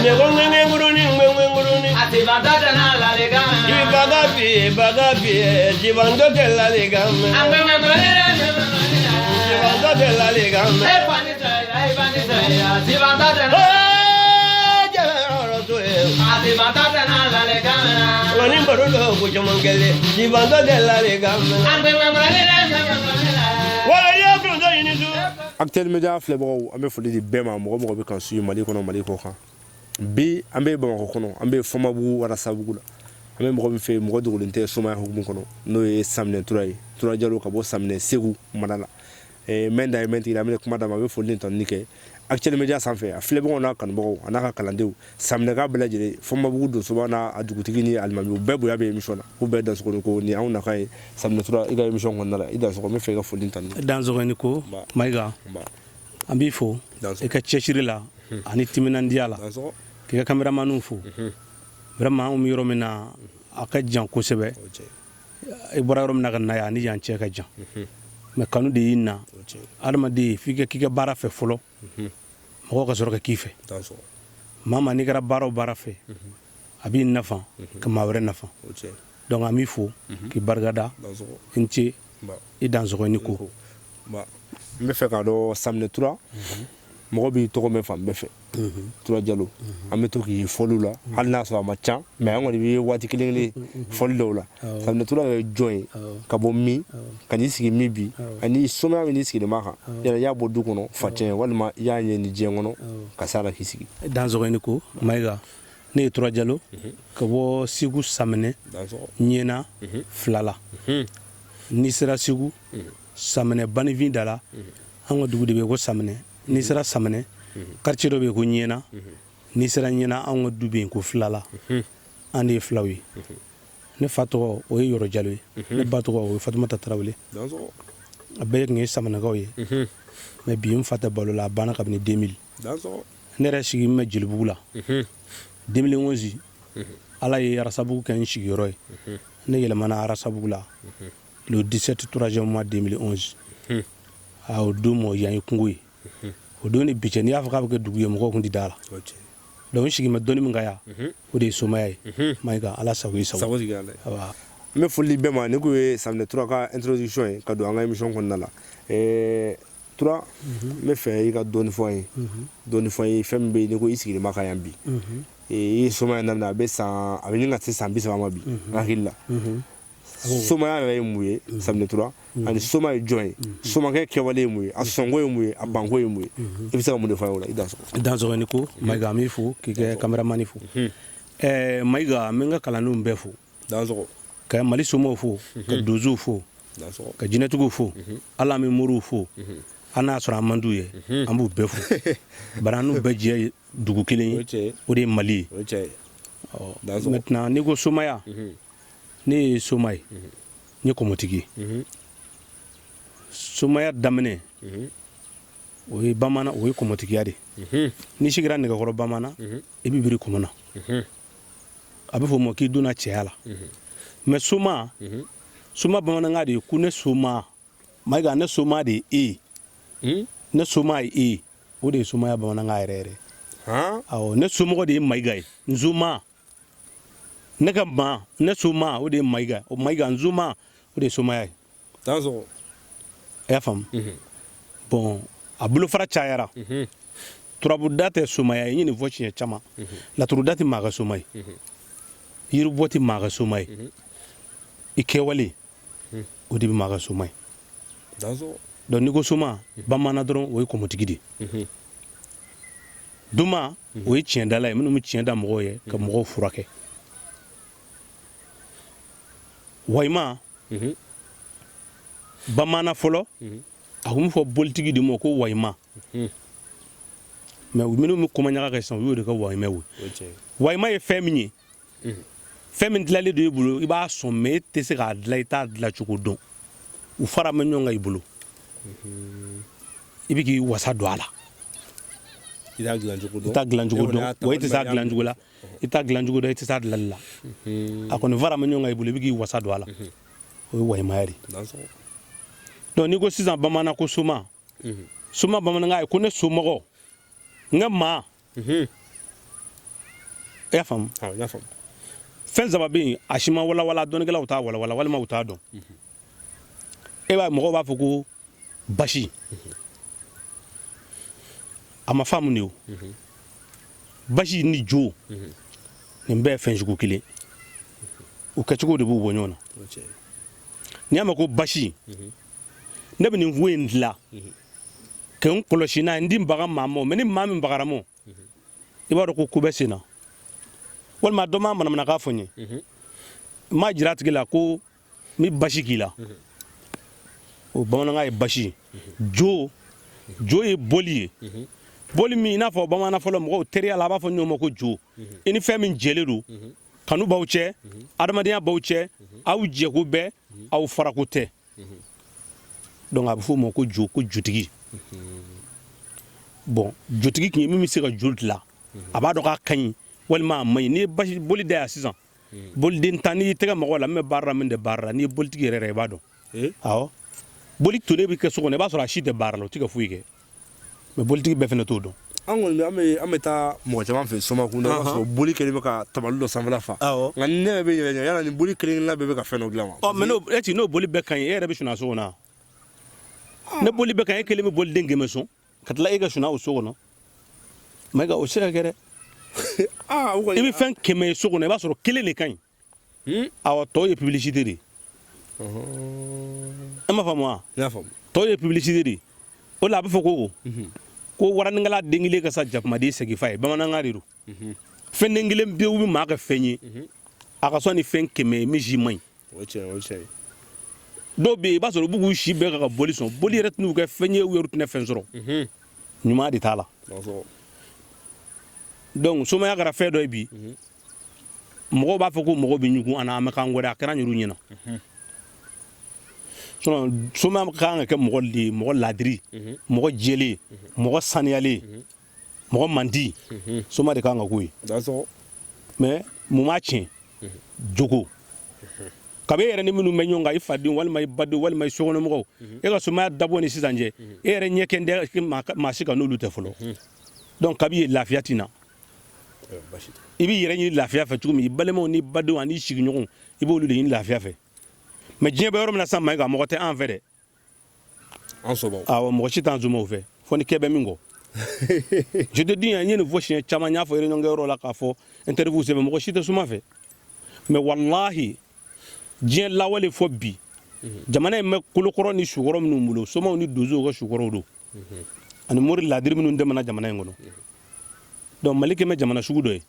Ne ko ŋɛŋɛ nguruni ŋɛŋɛ nguruni. Ibaga bi baga bi jibando tɛ lalikan mɛn. Jibando tɛ lalikan mɛn. Ee jɛbɛ yɔrɔ to ye. Nka ni baro dɔ ko caman kɛlen jibando tɛ lalikan mɛn. Wala i ye kuruntɔ ɲini su. Actuel Media filɛbagaw, an bɛ foli di bɛɛ ma, mɔgɔ mɔgɔ bɛ kan suivre Mali kɔnɔ, Mali kɔ kan. Bi an bɛ Bamakɔ kɔnɔ, an bɛ Fɔnbabugu, Warasabugu la. An bɛ mɔgɔ min fɛ yen, mɔgɔ dogolen tɛ somaya hukumu kɔnɔ, n'o ye Saminɛ Tura ye, Tura Jalo, ka bɔ Saminɛ, Segu mara la. Mɛn da ye mɛn tigi la, an bɛna kuma d'a ma, a bɛ foli ni tanuni kɛ Actuel Media sanfɛ, a filɛbagaw n'a kanubagaw, a n'a ka kalandenw, Saminɛka bɛɛ lajɛlen, Fɔnbabugu donsoba n'a a dugutigi ni alimamiw bɛɛ bonya bɛ émission na, k'u bɛɛ dansɔgɔ ni ko ni anw nakan ye. Saminɛ Tura, i ka émission kɔnɔna la, i dansɔgɔ, n bɛ fɛ i ka foli ni tanuni. Dansɔgɔ ni ko Mayiga, an b'i fo i ka cɛsiri la ani timinandiya la, k'i ka caméramanw fo. Vraiment, anw bɛ yɔrɔ min na, a ka jan kosɛbɛ. I bɔra yɔrɔ min na ka na yan, ani yan cɛ ka jan, mais kanu de y'i na. Adamaden, f'i ka k'i ka baara fɛ fɔlɔ, mɔgɔw ka sɔrɔ ka k'i fɛ. Maa ma, n'i kɛra baara o baara fɛ, a b'i nafa ka maa wɛrɛ nafa. Donc an b'i fo k'i barikada. I ni ce, i dansɔgɔ ni ko. N bɛ fɛ k'a dɔn, Saminɛ Tura, mɔgɔ b'i tɔgɔ mɛn fan bɛɛ fɛ, Tura Jalo. An bɛ to k'i fɔliw la, hali n'a sɔrɔ a ma ca, mais an kɔni bɛ waati kelen kelen fɔli dɔw la. Saminɛ Tura yɛrɛ ye jɔn ye, ka bɔ min, ka n'i sigi min bi, ani somaya min n'i sigilen b'a kan? Yala i y'a bɔ du kɔnɔ facɛn, walima i y'a ɲɛ ni diɲɛ kɔnɔ ka s'a la k'i sigi? Dansɔgɔ ni ko Mayiga, ne ye Tura Jalo, ka bɔ Segu, Saminɛ, Ɲɛna Filala. N'i sera Segu, Saminɛ, Banifin da la, an ka dugu de bɛ yen ko Saminɛ. N'i sera Saminɛ, quartier dɔ bɛ yen ko Ɲɛna. N'i sera Ɲɛna, anw ka du bɛ yen ko Filala. An de ye filaw ye. Ne fa tɔgɔ, o ye Yɔrɔ Jalo ye. Ne ba tɔgɔ, o ye Fatumata Tarawele. A bɛɛ tun ye Saminɛkaw ye, mais bi n fa tɛ balo la, a banna kabini 2000. Ne yɛrɛ sigi bɛ Jelibugu la 2011. Ala ye Arasabugu kɛ n sigiyɔrɔ ye. Ne yɛlɛmana Arasabugu la le 17 troisième mois 2011. A o don mɔ, yan ye kungo ye. O don ni bi cɛ, n'i y'a fɔ k'a bɛ kɛ dugu ye, mɔgɔw kun tɛ da la. Donc n sigi bɛ dɔnni min kan yan, o de ye somaya ye. Mayiga, Ala sago i sago. N bɛ foli bɛɛ ma. Nin kun ye Saminɛ Tura ka introduction ye ka don an ka émission kɔnɔna la. Tura, n bɛ fɛ i ka dɔɔni fɔ an ye, dɔɔni fɔ an ye, fɛn min bɛ yen n'i ko i sigilen b'a kan yan bi. I ye somaya daminɛ, a bɛ san, a bɛ ɲini ka se san 30 ma bi, n hakili la. Somaya yɛrɛ ye mun ye, Saminɛ Tura? Ani soma ye jɔn ye? Somakɛ kɛwale ye mun ye? A sɔnko ye mun ye? A banko ye mun ye? I bɛ se ka mun de fɔ an ye o la? I dansɔgɔ. Dansɔgɔ ni ko Mayiga, an b'i fo k'i kɛ caméraman fo. Mayiga, n bɛ n ka kalandenw bɛɛ fo, ka Mali somaw fo, ka donsow fo, ka jinɛtigiw fo, hali an bɛ moriw fo. Hali n'a y'a sɔrɔ an man d'u ye, an b'u bɛɛ fo, bari an n'u bɛɛ jɛ ye dugu kelen ye, o de ye Mali ye. Maintenant, n'i ko somaya, ne ye soma ye, n ye kɔmɔtigi ye. Somaya daminɛ, o ye bamanan, o ye kɔmɔtigiya de. N'i sigira nɛgɛkɔrɔ bamanan, i bɛ biri kɔmɔ na, a bɛ fɔ o ma k'i donna cɛya la. Mais soma, soma bamanankan de ye ko ne soma Mayiga, ne soma de ye e ye, ne soma ye e ye. O de ye somaya bamanankan yɛrɛ yɛrɛ. Awɔ, ne somɔgɔ de ye Mayiga ye, n soma, ne ka ma, ne soma, o de ye Mayiga. O Mayiga, n soma, o de ye somaya ye. I y'a faamu? Bon, a bolofara cayara. Turabuda tɛ somaya ye, n ye nin fɔ siɲɛ caman. Laturuda tɛ maa ka soma ye, yiribɔ tɛ maa ka soma ye. I kɛwale, o de bɛ maa ka soma ye. Donc n'i ko soma bamanan dɔrɔn, o ye kɔmɔtigi de ye. Doma, o ye tiɲɛdala ye, minnu bɛ tiɲɛ da mɔgɔw ye ka mɔgɔw furakɛ. Wayima bamanan fɔlɔ, a tun bɛ fɔ bolitigi de ma ko wayima. Mais minnu bɛ komaɲaga kɛ sisan, u y'o de kɛ wayima ye. Wayima ye fɛn min ye, fɛn min dilanlen don i bolo, i b'a sɔn, mais e tɛ se k'a dilan, i t'a dilan cogo dɔn. U fara bɛ ɲɔgɔn kan i bolo, i bɛ k'i wasa don a la. I t'a dilan cogo dɔn. I t'a dilan cogo dɔn wa, i tɛ s'a dilan cogo la, i t'a dilan cogo dɔn, i tɛ s'a dilanli la. A kɔni fara bɛ ɲɔgɔn kan i bolo, i bɛ k'i wasa don a la, o ye wayimaya de ye. Donc n'i ko sisan bamanan ko soma, soma bamanankan ye ko ne somɔgɔ, n ka maa. I y'a faamu? Awɔ, n y'a faamu. Fɛn saba bɛ yen, a si ma walawala, dɔnnikɛlaw t'a walawala walima u t'a dɔn. E b'a, mɔgɔw b'a fɔ ko basi, a ma faamu de. O basi ni jo, nin bɛɛ ye fɛn sugu kelen, u kɛcogo de b'u bɔ ɲɔgɔn na. N'i y'a mɛn ko basi, ne bɛ nin ko in dilan ka n kɔlɔsi n'a ye, n ti baga maa ma, mais ni maa min bagara ma, i b'a dɔn ko ko bɛ sen na, walima dɔ ma manamanakan fɔ n ye, n m'a jira a tigi la ko n bɛ basi k'i la. O bamanankan ye basi. Jo, jo ye boli ye, boli min i n'a fɔ bamanan fɔlɔ mɔgɔw teriya la, a b'a fɔ ɲɔgɔn ma ko jo. I ni fɛn min jɛlen don, kanu b'aw cɛ, adamadenya b'aw cɛ, aw jɛko bɛɛ, aw farako tɛ. Donc a bɛ f'o ma ko jo, ko jotigi. Bon, jotigi tun ye min bɛ se ka jo dilan, a b'a dɔn k'a ka ɲi walima a man ɲi. N'i ye basi boli da yan sisan, boliden tan, n'i y'i tɛgɛ mɔgɔ la, min bɛ baara la, min tɛ baara la, n'i ye bolitigi yɛrɛ yɛrɛ, i b'a dɔn. Awɔ, boli tonnen bɛ kɛ so kɔnɔ, i b'a sɔrɔ a si tɛ baara la, o tɛ ka foyi kɛ, mais bolitigi bɛɛ fana t'o dɔn. An kɔni an bɛ taa mɔgɔ caman fɛ soma kunda, i b'a sɔrɔ boli kelen bɛ ka tabali dɔ sanfɛla fa. Nka ni ne yɛrɛ bɛ yɛlɛ, yala nin boli kelen kelenna bɛɛ bɛ ka fɛn dɔ dilan wa? Ɔ, mais n'o e n'o boli bɛɛ ka ɲi, e yɛrɛ bɛ sunɔgɔ so kɔnɔ wa? Ne boli bɛɛ ka ɲi, e kelen bɛ boliden 100 sɔn ka tila e ka sunɔgɔ o so kɔnɔ. Mayiga, o tɛ se ka kɛ dɛ. I bɛ fɛn 100 ye so kɔnɔ, i b'a sɔrɔ kelen de ka ɲi. Awɔ, tɔw ye publicité de ye. E m'a faamu wa? N y'a faamu. Tɔw ye publicité de ye. O la a bɛ fɔ ko waranikala den kelen ka sa jakumaden seginfa ye, bamanankan de don. Fɛn den kelen pewu bɛ maa kɛ fɛn ye, a ka sɔn ni fɛn 100 ye min si man ɲi. O ye tiɲɛ, o ye tiɲɛ ye. Dɔw bɛ yen, i b'a sɔrɔ u b'u k'u si bɛɛ kɛ ka boli sɔn, boli yɛrɛ tɛn'u kɛ fɛn ye, u yɛrɛ tɛna fɛn sɔrɔ, ɲuman de t'a la. Donc somaya kɛra fɛn dɔ ye bi, mɔgɔw b'a fɔ ko mɔgɔw bɛ ɲugun an na, an bɛ k'an wɛrɛ, a kɛra an yɛrɛw ɲɛna. Sinon somaya ka kan ka kɛ mɔgɔ de ye, mɔgɔ ladiri, mɔgɔ jɛlen, mɔgɔ saniyalen, mɔgɔ mandi, soma de kan ka k'o ye. Mais mun b'a tiɲɛ? Jogo. Kabi e yɛrɛ ni minnu bɛ ɲɔgɔn kan, i fadenw walima i badenw walima i sokɔnɔmɔgɔw, e ka somaya dabɔ ni sisan cɛ, e yɛrɛ ɲɛ kɛ tɛ maa si kan n'olu tɛ fɔlɔ. Donc kabi ye lafiya ti na, i b'i yɛrɛ ɲini lafiya fɛ cogo min, i balimaw ni badenw ani sigiɲɔgɔnw, i b'olu de ɲini lafiya fɛ. Mais diɲɛ bɛ yɔrɔ min na sisan, Mayiga, mɔgɔ tɛ an fɛ dɛ. An somaw? Awɔ, mɔgɔ si t'an somaw fɛ fo ni kɛ bɛ min kɔ. Je te dis, n ye nin fɔ siɲɛ caman, n y'a fɔ réunion kɛyɔrɔ la, k'a fɔ interview sɛbɛn, mɔgɔ si tɛ soma fɛ. Mais walahi, diɲɛ lawale fɔ bi, jamana in bɛ kolokɔrɔ ni sukɔrɔ minnu bolo, somaw ni donsow ka sukɔrɔw don, ani mori ladiri minnu tɛmɛna jamana in kɔnɔ. Donc Mali kɛ bɛ jamana sugu dɔ ye,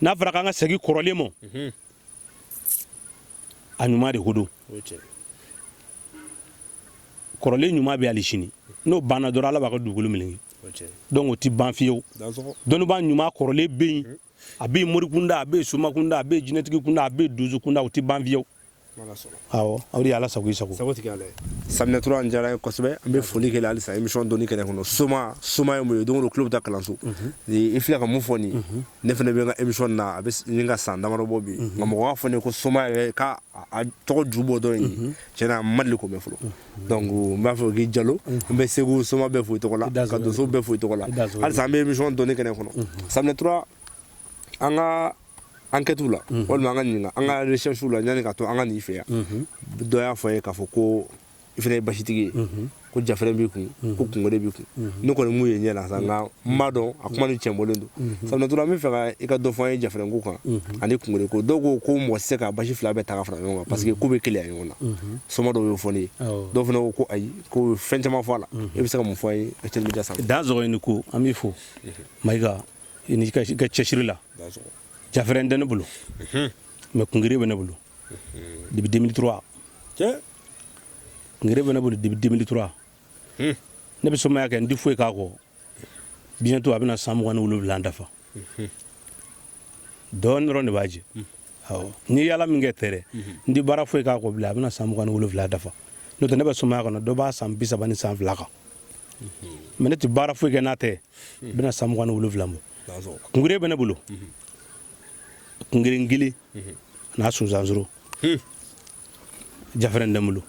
n'a fɔra k'an ka segin kɔrɔlen ma, a ɲuman de ko don. Kɔrɔlen ɲuman bɛ hali sini, n'o banna dɔrɔn, Ala b'a ka dugukolo meleke. Donc o ti ban fiyewu. Dɔnnibaa ɲuman kɔrɔlen bɛ yen, a bɛ yen mori kunda, a bɛ yen soma kunda, a bɛ yen jinɛtigi kunda, a bɛ yen donso kunda, o ti ban fiyewu. Awɔ, aw de ye Ala sago i sago. Sago tigi Ala ye. Saminɛ tura an diyara n ye kosɛbɛ. An bɛ foli kɛ halisa émission dɔnni kɛnɛ kɔnɔ. Soma, soma ye mun ye? Don o don tulo bɛ taa kalanso. I filɛ ka mun fɔ nin ye, ne fana bɛ n ka émission na, a bɛ ɲini ka san damadɔ bɔ bi, nka mɔgɔ b'a fɔ ne ko soma yɛrɛ ka a tɔgɔ ju bɔ dɔrɔn ye, tiɲɛ na, n ma deli k'o mɛn fɔlɔ. Donc n b'a fɔ k'i jalo, n bɛ Segu soma bɛɛ fo i tɔgɔ la, ka donso bɛɛ fo i tɔgɔ la. Halisa an bɛ émission dɔnni kɛnɛ kɔnɔ. Saminɛ tura, an ka enquête la, walima an ka ɲininka, an ka recherche la, yanni ka to an ka n'i fɛ yan, dɔ y'a fɔ ye k'a fɔ ko i fana ye basitigi ye, ko jafɛrɛn b'i kun, ko kungore b'i kun. Ne kɔni m'u ye ɲɛ la sa, nka n b'a dɔn a kuma ni tiɲɛ bɔlen don. Saminɛ tura, n bɛ fɛ ka i ka dɔ fɔ an ye jafɛrɛn ko kan ani kungore ko. Dɔw ko ko mɔgɔ tɛ se ka basi fila bɛɛ ta ka fara ɲɔgɔn kan parce que ko bɛ keleya ɲɔgɔn na. Soma dɔw y'o fɔ ne ye, dɔw fana ko ko ayi, ko fɛn caman fɔ a la. E bɛ se ka mun fɔ an ye Actuel Media sanfɛ? Dansɔgɔ, i ni ko, an b'i fo Mayiga, i ni ka cɛsiri la. Jafɛrɛn tɛ ne bolo, mais kungere bɛ ne bolo depuis 2003. Kungere bɛ ne bolo depuis 2003. Ne bɛ somaya kɛ, n tɛ foyi k'a kɔ. Bientôt a bɛna san 27 dafa. Dɔɔnin dɔrɔn de b'a jɛ. Awɔ, n ye yala min kɛ tɛ dɛ, n tɛ baara foyi k'a kɔ bilen, a bɛna san 27 dafa. N'o tɛ, ne bɛ somaya kɔnɔ, dɔ b'a san 30 ni san 2 kan, mais ne tɛ baara foyi kɛ n'a tɛ, n bɛna san 27 bɔ. Kungere bɛ ne bolo, kungere kelen n'a sunsansoro. Jafɛrɛn tɛ n bolo.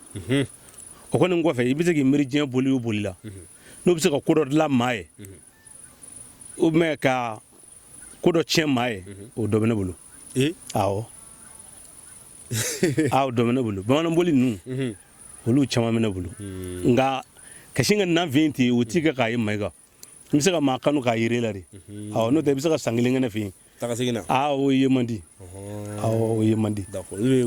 O kɔni kɔfɛ, i bɛ se k'i miiri diɲɛ boli o boli la, n'o bɛ se ka ko dɔ dilan maa ye, ou bien ka Ko dɔ tiɲɛ maa ye, o dɔ bɛ ne bolo. Awɔ, o dɔ bɛ ne bolo. Bamananboli ninnu, olu caman bɛ ne bolo. Nka ka sin ka na fɛ yen ten, o t'i kɛ k'a ye. Mayiga, n bɛ se ka maa kanu k'a yira e la de. Awɔ, n'o tɛ i bɛ se ka san kelen kɛ ne fɛ yen. Aa, o ye man di. Awɔ, o ye man di.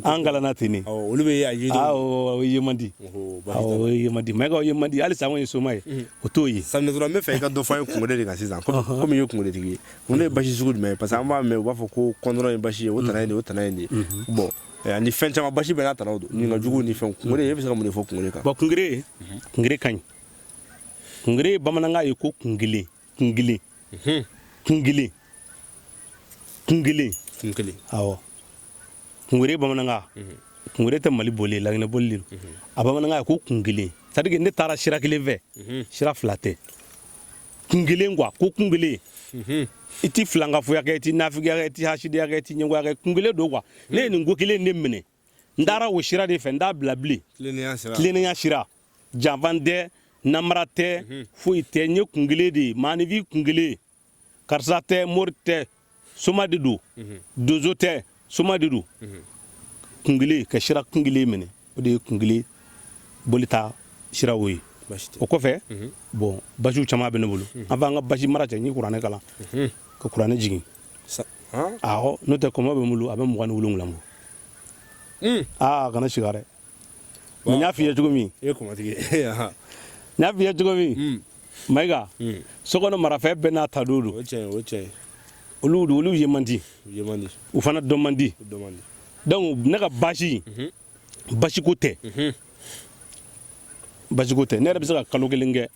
An kalanna ten de. Olu bɛ a ye. Awɔ, o ye man di. Awɔ, o ye man di. Mayiga, o ye man di. Hali san ye soma ye, o t'o ye. Saminɛ dɔrɔn, n bɛ fɛ i ka dɔ fɔ an ye kungole de kan sisan. Komi i ye kungoletigi ye, kungole ye basi sugu jumɛn ye? Parce que an b'a mɛn, u b'a fɔ ko kɔndɔrɔn ye basi ye, o tana ye nin, o tana ye nin ye. Bon, ani fɛn caman, basi bɛɛ n'a tanaw don, ɲininka jugu ni fɛn. Kungole, e bɛ se ka mun de fɔ kungole kan? Bon, kungere, kungere ka ɲi. Kungere ye bamanankan ye ko kun kelen, kun kelen, kun kelen, kun kelen. Kun kelen. Awɔ, kungere bamanankan. Kungere tɛ Mali boli ye, Laginɛ boli de don. A bamanankan ye ko kun kelen, c'est à dire que ne taara sira kelen fɛ, sira fila tɛ. Kun kelen quoi, ko kun kelen. I ti filankafoya kɛ, i ti nafigiya kɛ, i ti hasidiya kɛ, i ti ɲɛngoya kɛ. Kun kelen don quoi. Ne ye nin ko kelen de minɛ, n taara o sira de fɛ, n t'a bila bilen. Tilennenya sira. Tilennenya sira, janfan tɛ, namara tɛ, foyi tɛ. N ye kun kelen de ye. Maanifin kun kelen. Karisa tɛ, mori tɛ, soma de don. Donso tɛ, soma de don. Kun kelen, ka sira kun kelen minɛ, o de ye kun kelen boli ta sira o ye. O kɔfɛ, bon, basiw caman bɛ ne bolo. An f'an ka basi mara cɛ, n ye kuranɛ kalan ka kuranɛ jigin. Awɔ, n'o tɛ kɔmɔ bɛ n bolo, a bɛ 27 bɔ. Aa, kana siga dɛ. N y'a f'i ye cogo min, I ye kɔmɔtigi ye. N y'a f'i ye cogo min, Mayiga, so kɔnɔ marafɛn bɛɛ n'a ta don don. O tiɲɛ, o tiɲɛ. Olu ye man di. U ye man di. U fana dɔn man di. U dɔn man di. Donc ne ka basi, basiko tɛ, basiko tɛ. Ne yɛrɛ bɛ se ka kalo kelen kɛ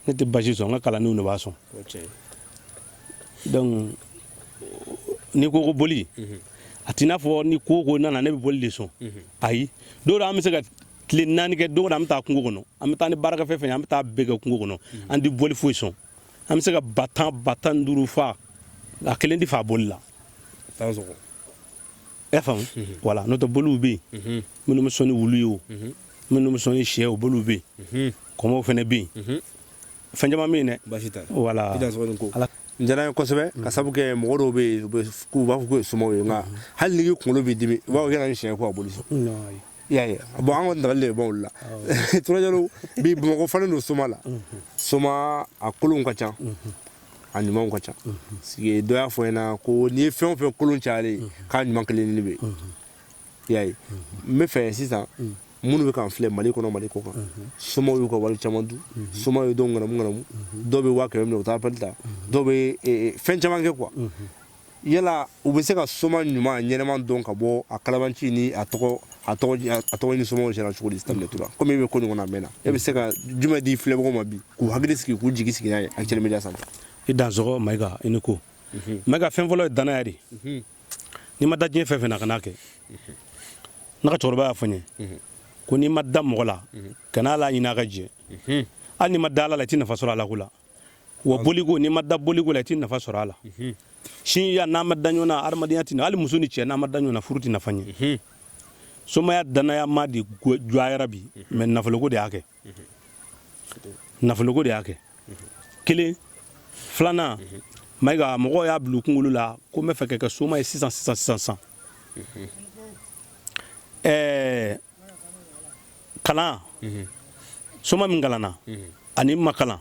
ne tɛ basi sɔn, n ka kalandenw de b'a sɔn. O tiɲɛ. Donc n'i ko ko boli, a t'i n'a fɔ ni ko ko nana ne bɛ boli de sɔn. Ayi, dɔw la an bɛ se ka tile 4 kɛ, don o don an bɛ taa kungo kɔnɔ, an bɛ taa ni baarakɛfɛn fɛn ye, an bɛ taa bɛɛ kɛ kungo kɔnɔ. An tɛ boli foyi sɔn. An bɛ se ka ba 10, ba 15 fa, a kelen tɛ fa boli la. E y'a faamu? Voilà. N'o tɛ, boliw bɛ yen, minnu bɛ sɔn ni wulu ye, o minnu bɛ sɔn ni sɛ, o boliw bɛ yen, kɔmɔw fana bɛ yen, fɛn caman bɛ yen dɛ. Baasi t'a la. Voilà. I dansɔgɔ ni ko. N diyara n ye kosɛbɛ, ka sabu kɛ mɔgɔ dɔw bɛ yen, u bɛ k'u b'a fɔ k'u ye somaw ye, nka hali n'i kunkolo b'i dimi, u b'a fɔ k'i ka na ni sɛ ko ka boli sɔn. I y'a ye? Bon, an kɔni dabali de bɛ ban olu la. Tura Jalo, bi Bamakɔ falen don soma la. Soma a kolonw ka ca, a ɲumanw ka ca. Sigi dɔ y'a fɔ n ɲɛna ko n'i ye fɛn o fɛn kolon cayalen, k'a ɲuman kelen de bɛ yen. I y'a ye? N bɛ fɛ sisan, minnu bɛ k'an filɛ Mali kɔnɔ, Mali kɔ kan, somaw y'u ka wari caman dun, somaw ye dɔw ŋanamu ŋanamu, dɔw bɛ 100 000 minɛ, u t'a appel ta, dɔw bɛ fɛn caman kɛ quoi. Yala u bɛ se ka soma ɲuman ɲɛnɛman dɔn ka bɔ a kalabanci ni a tɔgɔ ni somaw cɛla cogo di? Sisan Tura, komi e bɛ ko nin kɔnɔ a mɛnna, e bɛ se ka jumɛn di filɛbagaw ma bi k'u hakili sigi, k'u jigi sigi n'a ye Actuel Media sanfɛ? I dansɔgɔ Mayiga, i ni ko. Mayiga, fɛn fɔlɔ ye danaya de. N'i ma da diɲɛ fɛn fɛn na, kan'a kɛ. Ne ka cɛkɔrɔba y'a fɔ n ye ko n'i ma da mɔgɔ la, kana ala ɲini a ka jɛ. Hali n'i ma da ala la, i tɛ nafa sɔrɔ a la ko la. Wa boliko, n'i ma da boliko la, i tɛ nafa sɔrɔ a la. Sinya, n'a ma da ɲɔgɔn na, adamadenya tɛ. Hali muso ni cɛ, n'a ma da ɲɔgɔn na, furu tɛ nafa ɲɛ. Somaya danaya ma di jɔyara bi, mais nafoloko de y'a kɛ, nafoloko de y'a kɛ. Kelen filanan, Mayiga, mɔgɔw y'a bila u kunkolo la ko n bɛ fɛ ka kɛ soma ye sisan sisan sisan sisan. Kalan, soma min kalanna ani ma kalan,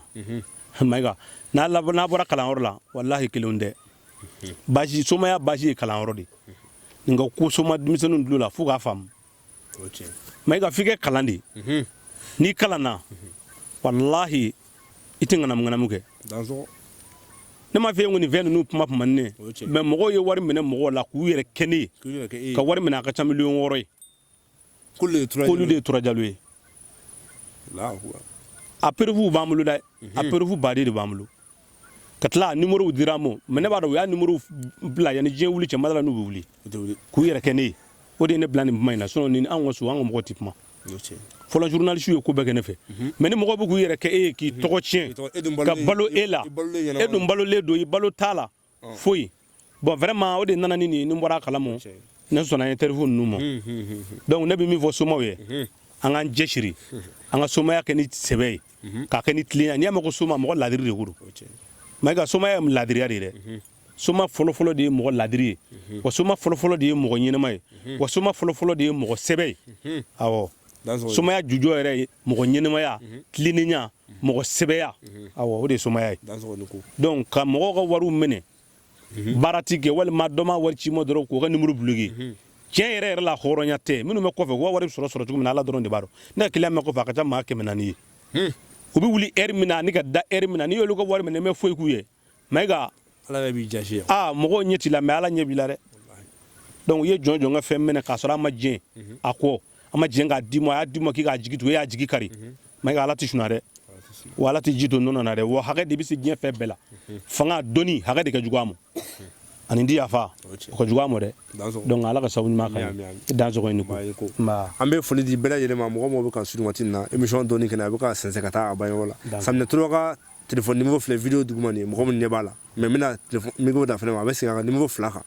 Mayiga, n'a bɔra kalanyɔrɔ la, walahi kelenw tɛ. Basi somaya basi ye kalanyɔrɔ de. Nka ko soma denmisɛnninw tulo la f'u k'a faamu. Mayiga, f'i kɛ kalan de. N'i kalanna, walahi i tɛ ŋanamu ŋanamu kɛ. Ne m'a f'i ye ko nin fɛn ninnu kuma kuma ne, mais mɔgɔw ye wari minɛ mɔgɔw la k'u yɛrɛ kɛ ne ye, ka wari minɛ, a ka ca miliyɔn 6 ye. K'olu de ye Tura Jalo ye. A preuve b'an bolo dɛ, a preuve baden de b'an bolo. Ka tila a numéro dira an ma, mais ne b'a dɔn u y'a numéro bila yanni diɲɛ wuli cɛ madala n'u bɛ wuli k'u yɛrɛ kɛ ne ye. O de ye ne bila nin kuma in na. Sinon ni anw ka so, an ka mɔgɔ tɛ kuma fɔlɔ. Journaliste ye ko bɛɛ kɛ ne fɛ, mais ni mɔgɔ bɛ k'u yɛrɛ kɛ e ye k'i tɔgɔ tiɲɛ ka balo e la, e dun balolen don, i balo t'a la foyi. Bon, vraiment, o de nana ni nin ye. Ni n bɔra a kalama, ne sɔnna interview ninnu ma. Donc ne bɛ min fɔ somaw ye, an k'an cɛsiri, an ka somaya kɛ ni sɛbɛ ye, k'a kɛ ni tilenya. N'i y'a mɛn ko soma, mɔgɔ ladiri de ko don. Mayiga, somaya ye ladiriya de ye dɛ. Soma fɔlɔfɔlɔ de ye mɔgɔ ladiri ye, wa soma fɔlɔfɔlɔ de ye mɔgɔ ɲɛnama ye, wa soma fɔlɔfɔlɔ de ye mɔgɔ sɛbɛ ye. Awɔ, somaya jujɔ yɛrɛ ye mɔgɔ ɲɛnamaya, tilennenya, mɔgɔ sɛbɛya. Awɔ, o de ye somaya ye. Donc ka mɔgɔw ka wariw minɛ, baara ti kɛ, walima dɔ ma wari ci ma dɔrɔn k'o ka numéro bloquer, tiɲɛ yɛrɛ yɛrɛ la, hɔrɔnya tɛ. Minnu bɛ kɔfɛ, u ka wari bɛ sɔrɔ cogo min na, Ala dɔrɔn de b'a dɔn. Ne ka client bɛ kɔfɛ, a ka ca maa 400 ye. U bɛ wuli heure min na ani ka da heure min na, n'i y'olu ka wari minɛ, n bɛ foyi k'u ye, Mayiga. Ala yɛrɛ b'i jasi. Aa, mɔgɔw ɲɛ t'i la, mais Ala ɲɛ b'i la dɛ. Donc i ye jɔn jɔn ka fɛn minɛ k'a sɔrɔ a ma jɛn a kɔ, a ma jɛn k'a d'i ma, a y'a d'i ma k'i k'a jigi tugu, e y'a jigi kari, Mayiga, Ala tɛ sunaa dɛ, wa Ala tɛ ji to nɔnɔ na dɛ. Wa hakɛ de bɛ se diɲɛ fɛn bɛɛ la. Fanga, dɔnni, hakɛ de ka jugu a ma, ani di yafa, o ka jugu a ma dɛ. Donc Ala ka sababu ɲuman kan ye. I dansɔgɔ, i ni ko. An bɛ foli di bɛɛ lajɛlen ma, mɔgɔ mɔgɔ bɛ ka su waati in na. Émission dɔɔni kɛnɛ, a bɛ ka sɛnsɛn ka taa a ban yɔrɔ la. Saminɛ Tura ka téléphone numéro filɛ vidéo duguma nin ye, mɔgɔ minnu ɲɛ b'a la, mais n bɛna téléphone micro da fɛnɛ ma, a bɛ segin a kan numéro fila kan.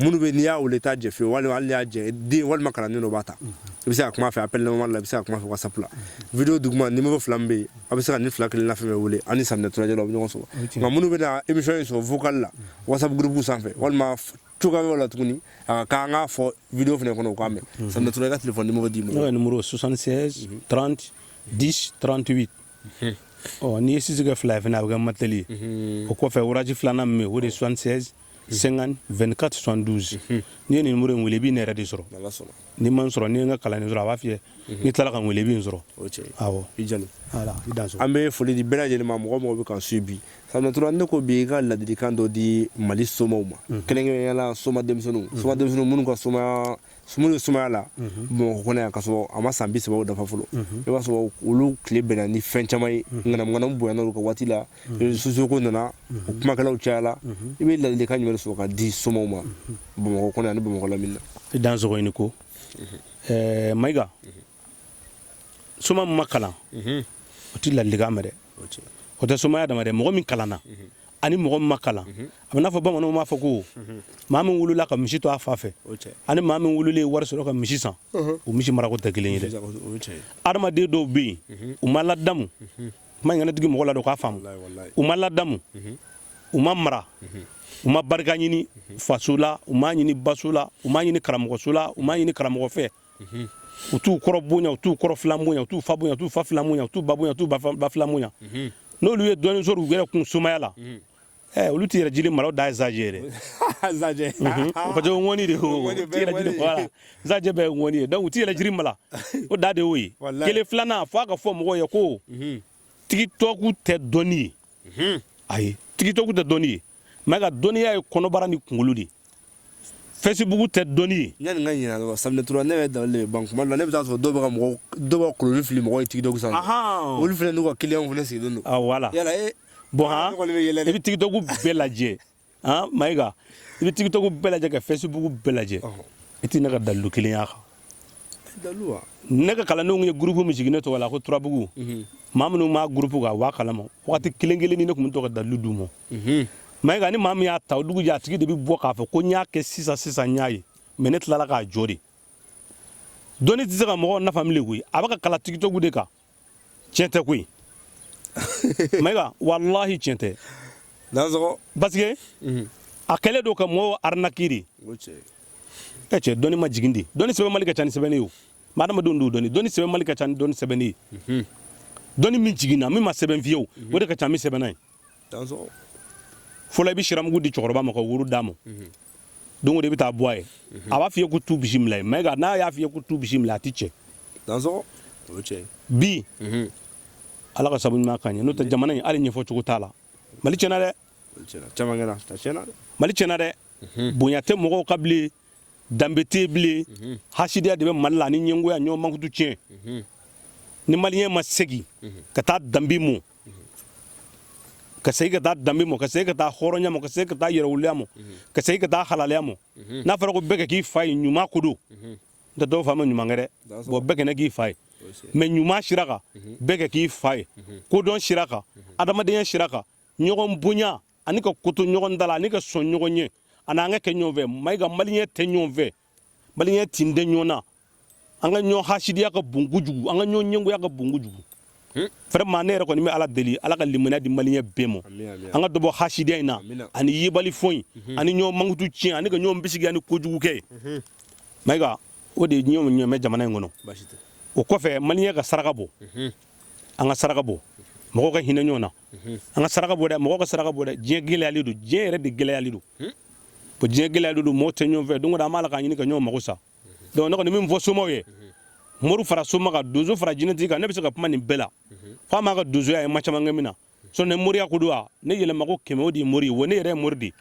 Minnu bɛ n'i y'a wele, t'a jɛ fiyewu, walima hali n'i y'a jɛ, den walima kalanden dɔ b'a ta, i bɛ se ka kuma a fɛ appel normal la, i bɛ se ka kuma a fɛ WhatsApp la. Vidéo duguma, numéro fila min bɛ yen, a bɛ se ka nin fila kelen na fɛn fɛn wele, ani Saminɛ Tura Jalo a bɛ ɲɔgɔn sɔrɔ. Nka minnu bɛna émission in sɔrɔ vocal la WhatsApp groupe sanfɛ, walima cogoya wɛrɛ la tuguni, a ka kan an k'a fɔ vidéo fɛnɛ kɔnɔ, u k'a mɛn. Saminɛ Tura, i ka téléphone numéro di mɔgɔ. Ne ka numéro 76 30 10 38. Ɔ, n'i ye sisi kɛ fila ye fɛnɛ, a bɛ kɛ mateli ye. O kɔfɛ, Orange filanan min bɛ yen, o de ye 76 50 24 72. N'i ye nin numéro in wele, i b'i ne yɛrɛ de sɔrɔ. N'i ma n sɔrɔ, n'i ye n ka kalanden sɔrɔ, a b'a f'i ye. N'i tilala ka n wele, i bɛ n sɔrɔ. Awɔ. I Jalo. Voilà, i danso. An bɛ foli di bɛɛ lajɛlen ma, mɔgɔ mɔgɔ bɛ k'an suit bi. Saminɛ Tura, ne ko bi, i ka ladilikan dɔ di Mali somaw ma, kɛrɛnkɛrɛnnenya la soma denmisɛnninw, soma denmisɛnninw minnu ka somaya, minnu ye somaya la Bamakɔ kɔnɔ yan, k'a sɔrɔ a ma san 30 dafa fɔlɔ. I b'a sɔrɔ olu tile bɛnna ni fɛn caman ye, ŋanamu ŋanamu bonyana olu ka waati la, réseaux sociaux ko nana, o kumakɛlaw cayala. I bɛ ladilikan jumɛn de sɔrɔ ka di somaw ma Bamakɔ kɔnɔ yan ni Bamakɔ lamini na? I dansɔgɔ, i ni ko. Mayiga, soma min ma kalan, o ti ladilikan mɛn dɛ. O tɛ somaya dama dɛ. Mɔgɔ min kalanna ani mɔgɔ min ma kalan, a bɛ n'a fɔ bamananw b'a fɔ ko maa min wolola ka misi to a fa fɛ ani maa min wololen ye wari sɔrɔ ka misi san, o misi marako tɛ kelen ye dɛ. Adamaden dɔw bɛ yen, u ma ladamu. Kuma in kana digi mɔgɔ la dɔn k'a faamu. U ma ladamu, u ma mara, u ma barika ɲini faso la, u m'a ɲini baso la, u m'a ɲini karamɔgɔso la, u m'a ɲini karamɔgɔ fɛ. U t'u kɔrɔ bonya, u t'u kɔrɔ filan bonya, u t'u fa bonya, u t'u fa filan bonya, u t'u ba bonya, u t'u ba filan bonya. N'olu ye dɔɔnin sɔrɔ u yɛrɛ kun somaya la, olu t'i yɛrɛ jiri mara, o dan ye zajɛ ye dɛ. Zajɛ. Parce que o ŋɔni de o t'i yɛrɛ jiri, voilà, zajɛ bɛɛ ye ŋɔni ye. Donc u t'i yɛrɛ jiri mara, o da de y'o ye. Kelen filanan, fo a ka fɔ mɔgɔw ye ko TikTok tɛ dɔnni ye. Ayi, TikTok tɛ dɔnni ye. Mayiga, dɔnniya ye kɔnɔbara ni kunkolo de ye. Facebook tɛ dɔnni ye. Yanni n ka ɲinɛ dɔrɔn, Saminɛ Tura, ne yɛrɛ dabali de bɛ ban kuma dɔ la. Ne bɛ taa sɔrɔ dɔw bɛ ka mɔgɔw, dɔw bɛ ka koloni fili mɔgɔw ye TikTok sanfɛ, olu fana n'u ka clients fana sigilen don. Ah, voilà. Yala e bon han, i bɛ TikTok bɛɛ lajɛ han, Mayiga, i bɛ TikTok bɛɛ lajɛ ka Facebook bɛɛ lajɛ, i tɛ ne ka dalilu kelen y'a kan. Dalu wa? Ne ka kalandenw ye groupe min sigi ne tɔgɔ la ko Turabugu, maa minnu m'a groupe kan, u b'a kalama. Wagati kelen kelen ni ne tun bɛ to ka dalilu d'u ma. Mayiga, ni maa min y'a ta, o dugujɛ a tigi de bɛ bɔ k'a fɔ ko n y'a kɛ sisan sisan, n y'a ye, mais ne tilala k'a jɔ de. Dɔnni tɛ se ka mɔgɔw nafa bilen koyi. A bɛ ka kalan TikTok de kan. Tiɲɛ tɛ koyi, Mayiga, walahi tiɲɛ tɛ. Dansɔgɔ. Parce que a kɛlen don ka mɔgɔw arnaquer de. Ɛ cɛ, dɔnni ma jigin de. Dɔnni sɛbɛn mali ka ca ni sɛbɛnni ye o. Mais adamadenw d'o dɔnni, dɔnni sɛbɛn mali ka ca ni dɔnni sɛbɛnni ye. Dɔnni min jiginna, min ma sɛbɛn fiyewu, o de ka ca min sɛbɛnna ye. Fɔlɔ, i bɛ siramugu di cɛkɔrɔba ma ka woro d'a ma, don o don i bɛ taa bɔ a ye, a b'a f'i ye ko tu bisimila ye. Mayiga, n'a y'a f'i ye ko tu bisimila, a ti cɛ. Bi, Ala ka sabu ɲuman kan ye, n'o tɛ jamana in hali ɲɛfɔ cogo t'a la. Mali tiɲɛna dɛ, Mali tiɲɛna dɛ. Bonya tɛ mɔgɔw ka bilen, danbe tɛ bilen, hasidiya de bɛ Mali la ani ɲɛngoya, ɲɔgɔn mankutu tiɲɛ. Ni maliyɛn ma segin ka taa danbe mɔ, ka segin ka taa danbe mɔ, ka segin ka taa hɔrɔnya mɔ, ka segin ka taa yɛrɛwoloya mɔ, ka segin ka taa halalaya mɔ, n'a fɔra ko bɛɛ ka k'i fa ye, ɲuman ko don, n tɛ dɔw fa ma ɲuman kɛ dɛ. Bon, bɛɛ kana k'i fa ye, mais ɲuman sira kan, bɛɛ ka k'i fa ye, kodɔn sira kan, adamadenya sira kan, ɲɔgɔn bonya ani ka koto ɲɔgɔn da la ani ka sɔn ɲɔgɔn ɲɛ ani an ka kɛ ɲɔgɔn fɛ. Mayiga, maliyɛn tɛ ɲɔgɔn fɛ, maliyɛn tin tɛ ɲɔgɔn na. An ka ɲɔgɔn hasidiya ka bon kojugu, an ka ɲɔgɔn ɲɛngoya ka bon kojugu. Vraiment, ne yɛrɛ kɔni bɛ Ala deli, Ala ka limaniya di maliyɛn bɛɛ ma. An ka dɔ bɔ hasidiya in na, ani yebali fɔ in, ani ɲɔgɔn mankutu tiɲɛ, ani ka ɲɔgɔn bisigiya ni kojugu kɛ. Mayiga, o de ye ɲɔgɔn ɲɛmɛ jamana in kɔnɔ. O kɔfɛ, maliyɛn ka saraka bɔ, an ka saraka bɔ, mɔgɔw ka hinɛ ɲɔgɔn na, an ka saraka bɔ dɛ, mɔgɔw ka saraka bɔ dɛ. Diɲɛ gɛlɛyalen don, diɲɛ yɛrɛ de gɛlɛyalen don. Bon, diɲɛ gɛlɛyalen don, mɔgɔw tɛ ɲɔgɔn fɛ. Don o don an b'a la k'a ɲini ka ɲɔgɔn mago sa. Donc ne kɔni min fɔ somaw ye, mori fara soma kan, donso fara jinɛtigi kan, ne bɛ se ka kuma nin bɛɛ la. F'a m'a ka donsoya ye ma caman kɛ min na sɔn ni moriya ko don wa, ne yɛlɛma ko 100, o de ye mori ye wa, ne yɛrɛ ye mori de ye.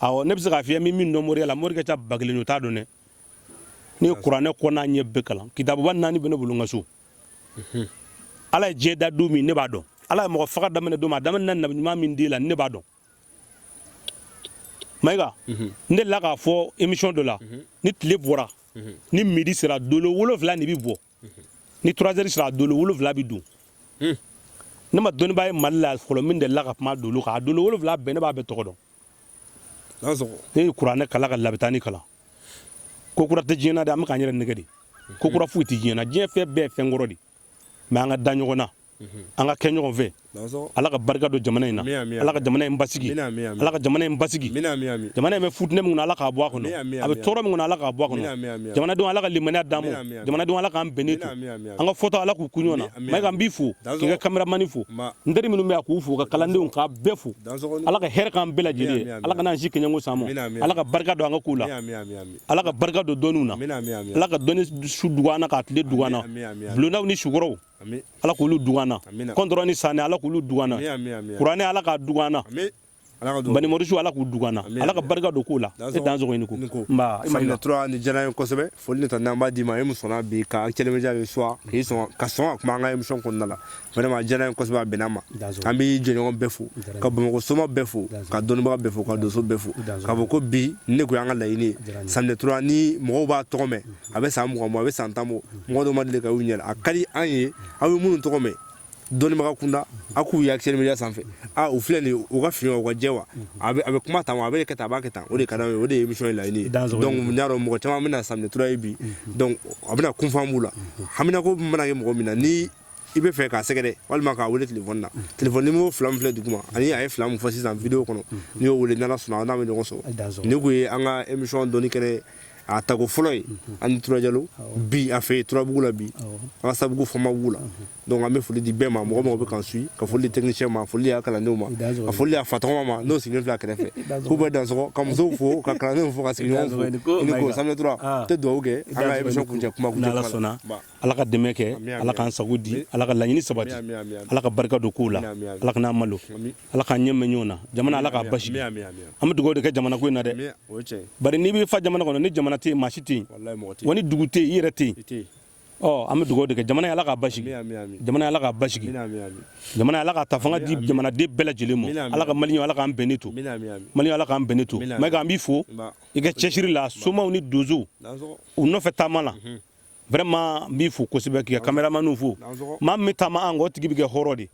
Awɔ, ne bɛ se k'a f'i ye min dɔn moriya la, mori ka ca 1000 ye, o t'a dɔn dɛ. Ne ye kuranɛ kɔnɔ ɲɛ bɛɛ kalan, kitabuba 4 bɛ ne bolo n ka so. Ala ye diɲɛ da don min, ne b'a dɔn. Ala ye mɔgɔ faga daminɛ don min, a daminɛ nabi ɲuman min di la, ne b'a dɔn. Mayiga, n delila k'a fɔ émission dɔ la, ni tile bɔra, ni midi sera, dolo 7 de bɛ bɔ, ni 3 heures sera, dolo 7 bɛ don. Ne ma dɔnnibaa ye Mali la fɔlɔ min delila ka kuma dolo kan. A dolo 7 bɛɛ, ne b'a bɛɛ tɔgɔ dɔn. Ne ye kuranɛ kalan ka labitani kalan. Ko kura tɛ diɲɛ na dɛ, an bɛ k'an yɛrɛ nɛgɛ de. Ko kura foyi tɛ diɲɛ na, diɲɛ fɛn bɛɛ ye fɛn kɔrɔ de. Mais an ka da ɲɔgɔn na, an ka kɛ ɲɔgɔn fɛ. Ala ka barika don jamana in na, Ala ka jamana in basigi, Ala ka jamana in basigi. Jamana in bɛ futinɛ min kɔnɔ, Ala k'a bɔ a kɔnɔ. A bɛ tɔɔrɔ min kɔnɔ, Ala k'a bɔ a kɔnɔ. Jamanadenw, Ala ka limaniya d'an ma. Jamanadenw, Ala k'an bɛnnen to. An ka fɔta, Ala k'u kun ɲɔgɔn na. Mayiga, n b'i fo k'i ka caméraman fo, n teri minnu bɛ yan k'u fo, ka kalandenw k'a bɛɛ fo. Ala ka hɛrɛ k'an bɛɛ lajɛlen ye. Ala ka n'an si kɛɲɛko s'an ma. Ala ka barika don an ka kow la. Ala ka barika don dɔnniw na. Ala ka dɔnni su dugu an na, k'a tile dugu an na. Bulondaw ni sukɔrɔw, Ala k'olu dugu an na. Kɔntɔrɔ ni sanni, Ala k'olu dugu an na. Kuranɛ, Ala k'a dugu an na. Banimɔrisu, Ala k'u dugu an na. Ala ka barika don kow la. E dansɔgɔ, i ni ko. Nba, Saminɛ tura ni diyara n ye kosɛbɛ. Foli ni tanu an b'a d'i ma, e min sɔnna bi ka Actuel Media reçoit, k'i sɔn ka sɔn ka kuma an ka émission kɔnɔna la. Vraiment, a diyara n ye kosɛbɛ, a bɛnna ma. An bɛ jɛɲɔgɔn bɛɛ fo, ka Bamakɔ soma bɛɛ fo, ka dɔnnibaga bɛɛ fo, ka donso bɛɛ fo, k'a fɔ ko bi ne kun y'an ka laɲini ye. Saminɛ tura ni mɔgɔw b'a tɔgɔ mɛn, a bɛ san 20 bɔ, a bɛ san 10 bɔ, mɔgɔ dɔw ma deli ka y'u ɲɛ la. A ka di an ye, aw bɛ minnu tɔgɔ mɛn dɔnnibaga kunda, a k'u ye Actuel Media sanfɛ. A u filɛ nin ye, u ka fin wa, u ka jɛ wa, a bɛ kuma tan wa, a bɛ kɛ tan, a b'a kɛ tan. O de ka d'an ye, o de ye émission in laɲini ye. Donc n y'a dɔn mɔgɔ caman bɛna Saminɛ tura ye bi. Donc a bɛna kunfan b'u la, haminako mana kɛ mɔgɔ min na, ni i bɛ fɛ k'a sɛgɛrɛ walima k'a wele téléphone na, téléphone numéro 2 min filɛ duguma, ani a ye 2 min fɔ sisan vidéo kɔnɔ, n'i y'o wele, n'Ala sɔnna, n'a bɛ ɲɔgɔn sɔrɔ. Nin kun ye an ka émission dɔnni kɛnɛ a tako fɔlɔ ye, ani Tura Jalo bi a fɛ yen Turabugu la bi, an ka Sabugu Famabugu la. Donc an bɛ foli di bɛɛ ma, mɔgɔ mɔgɔ bɛ k'an suit, ka foli di technicien ma, foli di a kalandenw ma, ka foli di a fatɔgɔma ma n'o sigilen filɛ a kɛrɛfɛ, k'u bɛɛ dansɔgɔ, ka musow fo, ka kalandenw fo, ka sigiɲɔgɔnw fo. I ni ko Saminɛ Tura tɛ dugawu kɛ an ka émission kuncɛ kuma kuncɛ kuma la. Ala ka dɛmɛ kɛ, Ala k'an sago di, Ala ka laɲini sabati, Ala ka barika don kow la, Ala kan'an malo, Ala k'an ɲɛ mɛn ɲɔgɔn na. Jamana, Ala k'a basigi. An bɛ dugawu de kɛ jamana ko in na dɛ. Bari n'i b'i fa jamana kɔnɔ, ni jamana tɛ yen, maa si tɛ yen, wa ni dugu tɛ yen, i yɛrɛ tɛ yen. Ɔ, an bɛ dugawu de kɛ jamana ye, Ala k'a basigi. Jamana, Ala k'a basigi. Jamana, Ala ka ta fanga di jamanaden bɛɛ lajɛlen ma. Ala ka maliyɛnw, Ala k'an bɛnnen to. Maliyɛnw, Ala k'an bɛnnen to. Mayiga, an b'i fo i ka cɛsiri la, somaw ni donsow u nɔfɛ taama la. Vraiment, n b'i fo kosɛbɛ, k'i ka caméramanw fo. Maa min bɛ taama an kɔ, o tigi bɛ kɛ hɔrɔn de.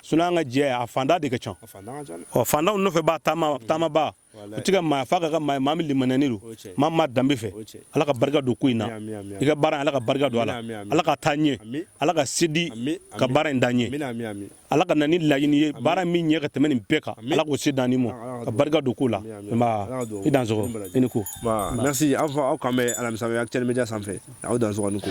Sinon an ka jɛ, a fantan de ka ca. Ɔ, fantanw nɔfɛ b'a taama taamaba, o tɛ ka maa f'a ka kɛ maa ye, maa min limaniyalen don, maa min b'a danbe fɛ. Ala ka barika don ko in na. I ka baara, Ala ka barika don a la. Ala ka taa ɲɛ, Ala ka se di ka baara in da ɲɛ. Ala ka na ni laɲini ye, baara min ɲɛ ka tɛmɛ nin bɛɛ kan, Ala k'o se d'an ma, ka barika don ko la. Nba, i dansɔgɔ, i ni ko. Merci. Aw aw kan bɛ alamisa bɛ Actuel Media sanfɛ. Aw dansɔgɔ ni ko.